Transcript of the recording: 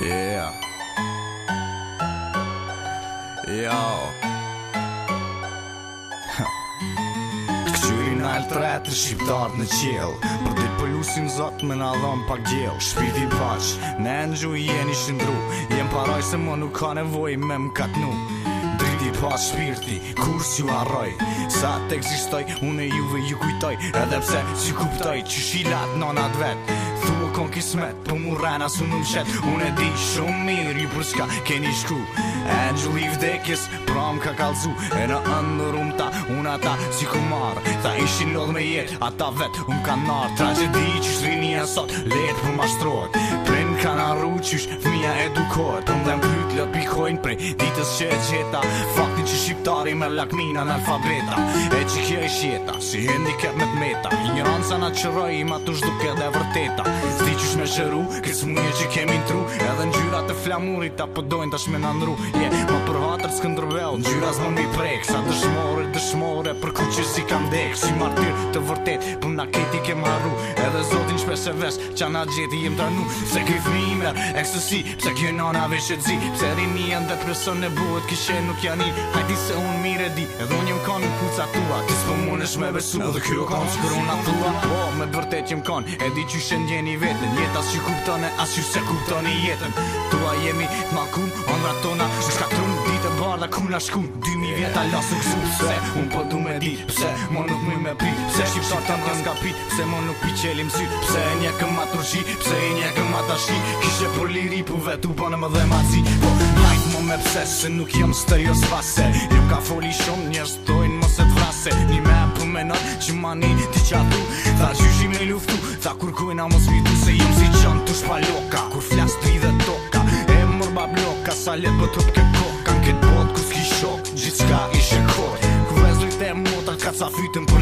Yeah. Yo. Këqyri nalt retë shqiptarët në qiell Për dit po lusim zot me na dhon pak gjell Shpirti paç, në engjuj jeni shndru Jem paraj se mo nuk ka nevoj me m'katnu Driti paç shpirti, kur s'ju harroj Sa të ekzistoj, unë e juve ju kujtoj Edhe pse s'ju kuptoj, qysh i lat nonat vet Thu o kon kismet, po mu rrena s'u më mshet Unë e di shumë mirë ju për çka keni shku Engjulli i vdekjes, pra më ka kallzu E në ëndërr um ta, unë ata s'i kum marrë Tha ishin lodh me jetë, ata vet um kanë marrë Tragjedi qysh rinia sot, let po mashtrohet Prind kanë harru qysh fmija edukohet Po m'dhem kryt lot pikojnë prej ditës që e gjeta Faktin që shqiptari merr lakmin analfabeta E që kjo ish jeta, si handicap me t'meta Ignoranca na qëroi, ma t'u zhduk edhe vërteta S'di qysh me shëru, këtë smuje që kemi n'tru Edhe ngjyrat e flamurit, a po dojnë tash me na ndru Je, ma për hatër Skënderbeut, ngjyra s'bën mi prek Sa dëshmore, dëshmore, për kuqezi kam dek Si martir të vërtet, po na keti kem harru Edhe zotin shpesh e ves, qa na gjeti jem tranu Pse ky fmi merr ekstasi, pse kjo nona veshet zi Pse rinia n'depresion e bëhet kishe nuk janë in Hajdi se unë mirë e di, edhe unë jem kon në kpuca tua Ti s'po munesh me besu, edhe ky o kon sikur unë a thua Po, me të vërtet jem kon, e di qysh e ndjeni veten Jeta s'ju kupton e as ju s'e kuptoni jetën Tua jemi t'mallkum, ëndrrat tona u shkatrun Ditë e bardha ku na shkun, 2000 vjet ala s'u gzu Pse, unë po du me dit, pse, mo nuk muj me prit Pse shqiptarët janë zgapit, pse mo nuk pi qelim syt Pse e njekëm atë Turqi, pse e njekëm ata shi Kishe për liri, po vetu bënë më dhe mazi Po njajt mo me pse, se nuk jam stereo s'pase Jam ka foli shumë, njerëz thojnë mos e t'vrase Një me po menon që mani ti qa thu Tha gjyshi me luftu, tha kurkujna mos mitu Se jam si qën të shpaloka, kur flas dridhet toka E mor babloka, sa let po t'hup ke koka Në këtë botë ku s'ki shok, gjithçka ishe kot Ku vllezërit e motrat kacafyten për.